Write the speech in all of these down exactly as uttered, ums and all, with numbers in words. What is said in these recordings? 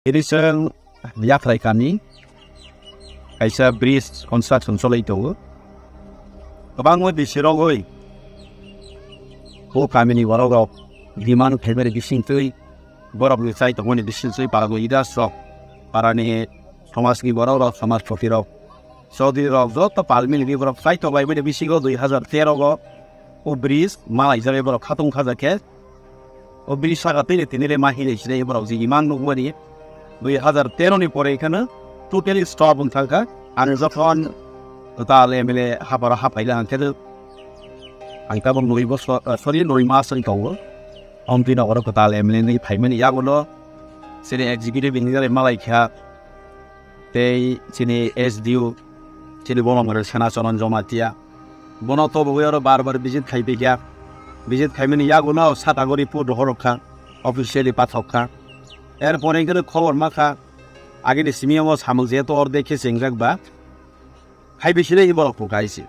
Tini chwng Yakhrai kami kaisa bridge construction cholai tongo. Kwbangma bisirogwi o kamini borok rok demand khaimani bisingtwi, borokni chai tongmani bisingtwi parani leaders rok, parani somajni borok rok, somajpoti rok, chaudhuri rok joto pal mili borok chai tonglaimani bisingo dui hazar tero go o bridge malaijak, borok khatung khajakhe o bridge saka tini tini le ma hinwi sinai borok je imang nukmani dui hazar tero ni pore ekheno totally stop wng thangkha. Ang jokhon kwtal M L A haparo haphaila hwnkhe ang tabuk nui bosor, ah, sorry, nui mas wng tongo. Omtwi nogoro kwtal M L A ni phaimani yagulo chini executive engineer malaikha tei chini S D O chini bolong rw Sena Charan Jamatia. Bono tobogwi oro bar bar visit khai phaikha. Visit khaimani yaguno satago report rohorokha, officially pathokha. Erpore hwnkhe khobor makha, agini simi omo samung jehetu ordek khe chengjak ba, hai bisinai borok phuka isi.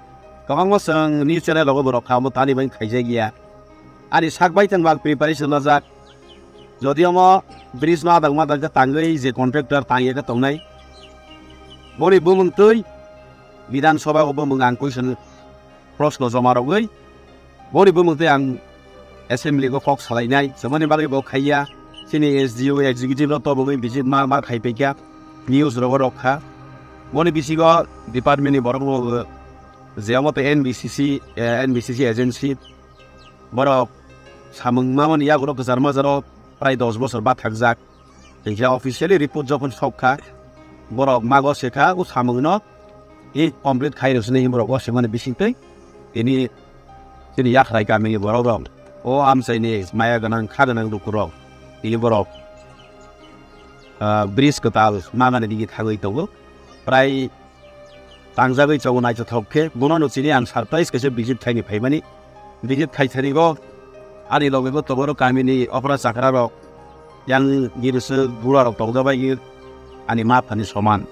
Kwbangma chwng news channel rogo borok kha, omo tani bai khaijak ya. Ani sak bai thang bak preparation lajak. Jodi omo bridge no adang madang khe tangwi je contractor tangya khe tongnai, boni bumung twi Bidhan Sabha o bumung ang question proshno joma rogwi, boni bumung twi ang assembly go kok salainai, jemoni bagwi bo khaiya, chini S D O executive no tobogwi visit ma ma khai paikha, news rogo rok kha. Boni bisingo department ni borok rok je omo tei N B C C, eh, N B C C agency borok samung mamani yagulo kwchar majaro prai dos bosor bathakjak. Hinkhe officially report jokhon sokha, borok mago sekha, o samungno i complete khai rwsini borok o semani bisingtwi tini chini Yakhrai kamini borok rok, o amchaini maya gwnang kha gwnang lukurok, tini borok, ah, bridge kwtal mamani digi thagwi tongo. Prai tangjagwi chongo naithothok khe, bono no chini ang surprise kaisa visit khaini phaimani. Visit khai thani go ani loge bo toboro kamini opra chakra rok, yang girisa bura rok tongjabai gir, ani ma phani soman,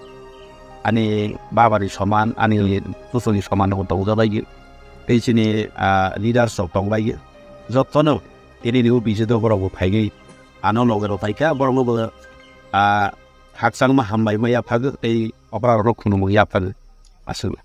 ani baba ni soman, ani tusuni soman rok tongjabai gir. Tei chini, ah, leaders rok tongbai gir. Jotono tini ni o visit o borok bo phaigwi ano loge rok phaikha, borok no bo, ah, khakchangma hambai ma yaphagwi tei opra rok khunumung yaphagwi aswk.